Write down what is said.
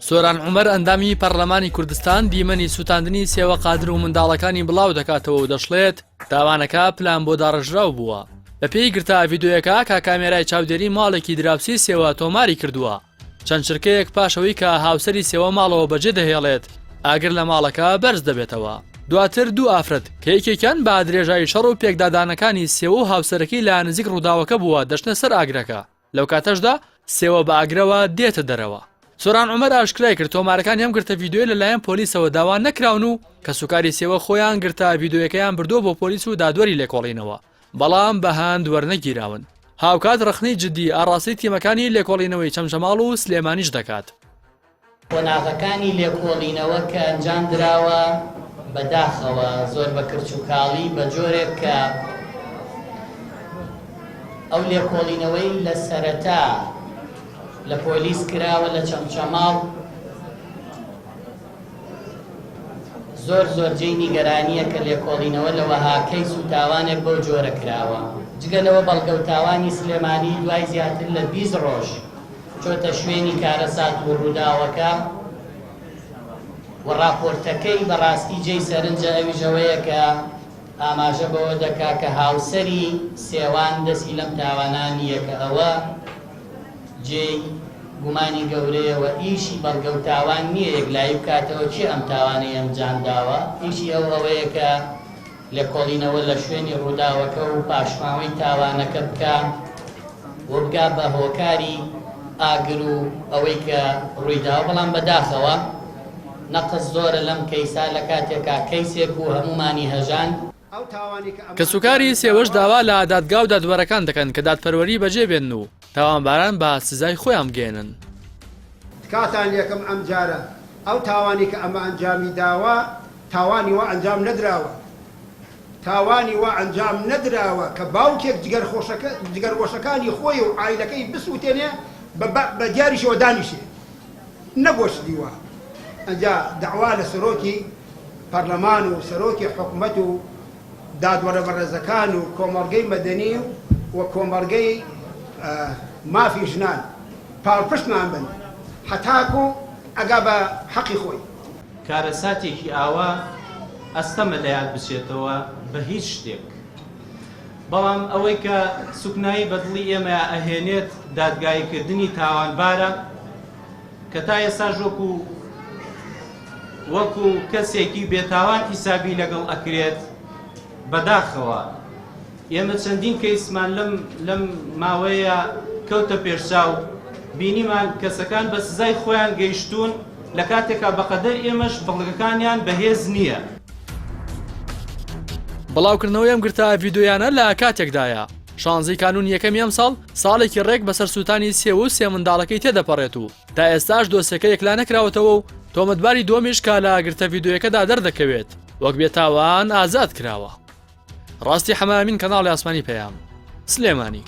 سۆران عومەر ئەندامی پەرلەمانی کوردستان دیمەنی سووتاندنی سێوە قادر و منداڵەکانی بڵاو دەکاتەوە و دەشڵێت تاوانەکە پلان بۆ داڕێژراو بووە. بەپێی گرتە ڤیدۆیەکە کە کامێرای چاودێری ماڵێکی دراوسێی سێوە تۆماری کردووە، چەند چرکەیەک پاش ئەوەی کە هاوسەری سێوە ماڵەوە بەجێ دەهێڵێت، ئاگر لە ماڵەکە بەرز دەبێتەوە. دواتر دوو ئافرەت کە یەکێکیان بە درێژایی شەڕ و پێکدادانەکانی سێوە و هاوسەرەکەی لە نزیک ڕووداوەکە بووە دەچنە سەر ئاگرەکە، لەو کاتەشدا سێوە بە ئاگرەوە دێتە دەرەوە. سۆران عومەر ئاشکرای کرد تۆمارەکانی ئەم گرتە ڤیدیۆیە لەلایەن پۆلیسەوە داوا نەکراون و کەسوکاری سێوە خۆیان گرتە ڤیدیۆیەکەیان بردووە بۆ پۆلیس و دادوەری لێکۆڵینەوە بەڵام بە هەند وەرنەگیراون. هاوکات ڕەخنەی جدی ئاڕاستەی تیمەکانی لێکۆڵینەوەی چەمچەماڵ و سلێمانیش دەکات. قۆناغەکانی لێکۆڵینەوە کە ئەنجام دراوە بە داخەوە زۆر بە کرچ و کاڵی بە جۆرێک کە ئەو لێکۆڵینەوەی لە سەرەتا لە پۆلیس کراوە لە چەمچەماڵ زۆر زۆر جێی نیگەرانییە کە لێکۆڵینەوە لە وەها کەیس و تاوانێک بەو جۆرە کراوە. جگە لەوە بەڵگە و تاوانی سلێمانی دوای زیاتر لە 20 ڕۆژ چۆتە شوێنی کارەسات و ڕووداوەکە و ڕاپۆرتەکەی بەڕاستی جێی سەرنجە ئەویش ئەوەیە کە ئاماژە بەوە دەکا کە هاوسەری سێوان دەستی لەم تاوانە نییە کە ئەوە جێی گومانی گەورەیە و ئیشی بەڵگە و تاوان نییە یەکلایی بکاتەوە کێ ئەم تاوانەی ئەنجام داوە، ئیشی ئەو ئەوەیە کە لێکۆڵینەوە لە شوێنی ڕووداوەکە و پاشماوەی تاوانەکە بکا و بگا بە هۆکاری ئاگر و ئەوەی کە ڕوویداوە، بەڵام بەداخەوە نەقس زۆرە لەم کەیسە لە کاتێکا کەیسێک بوو هەموومانی هەژاند. کەسوکاری سێوەش داوا لە دادگا و دادوەرەکان دەکەن کە دادپەروەری بەجێ بێنن و تاوانباران بە سزای خۆیان بگەیەنن. تکاتان لێکەم ئەمجارە ئەو تاوانەی کە ئەمە ئەنجامی داوە تاوانی وا ئەنجام نەدراوە تاوانی وا ئەنجام نەدراوە کە باوکێک جگەرخۆشەکە جگەرگۆشەکانی خۆی و عایلەکەی بسوتێنێ بە بە دیاریشەوە دانیشێ نەبووە شتی وا ئەنجا دەعوا لە سەرۆکی پەرلەمان و سەرۆکی حکومەت و دادوەرە بەڕێزەکان و کۆمەڵگەی مەدەنی و کۆمەڵگەی مافی ژنان پاڵپشتمان بن هەتاکو ئەگا بە حەقی خۆی. کارەساتێکی ئاوا ئەستەمە لە یاد بچێتەوە بە هیچ شتێک، بەڵام ئەوەی کە سوکنایی بە دڵی ئێمەیا ئەهێنێت دادگاییکردنی تاوانبارە کە تا ئێستاش وەکو وەکو کەسێکی بێتاوان حیسابی لەگەڵ ئەکرێت بەداخەوە ئێمە چەندین کەیسمان لەم لەم ماوەیە کەوتە پێشچاو بینیمان کەسەکان بە سزای خۆیان گەیشتوون لە کاتێکا بەقەدەر ئێمەش بەڵگەکانیان بەهێز نییە. بڵاوکردنەوەی ئەم گرتە ڤیدیۆیانە لە کاتێکدایە، شانزەی کانوونی یەکەمی ئەمساڵ ساڵێکی ڕێک بەسەر سووتانی سێو و سێ منداڵەکەی تێدەپەڕێت و تا ئێستاش دۆسیەکە یەکلا نەکراوەتەوە و تۆمەتباری دووەمیش کە لە گرتە ڤیدیۆیەکەدا دەردەکەوێت وەک بێتاوان ئازاد کراوە. ڕاستی حەمامین کەناڵی ئاسمانی پەیام سلێمانی.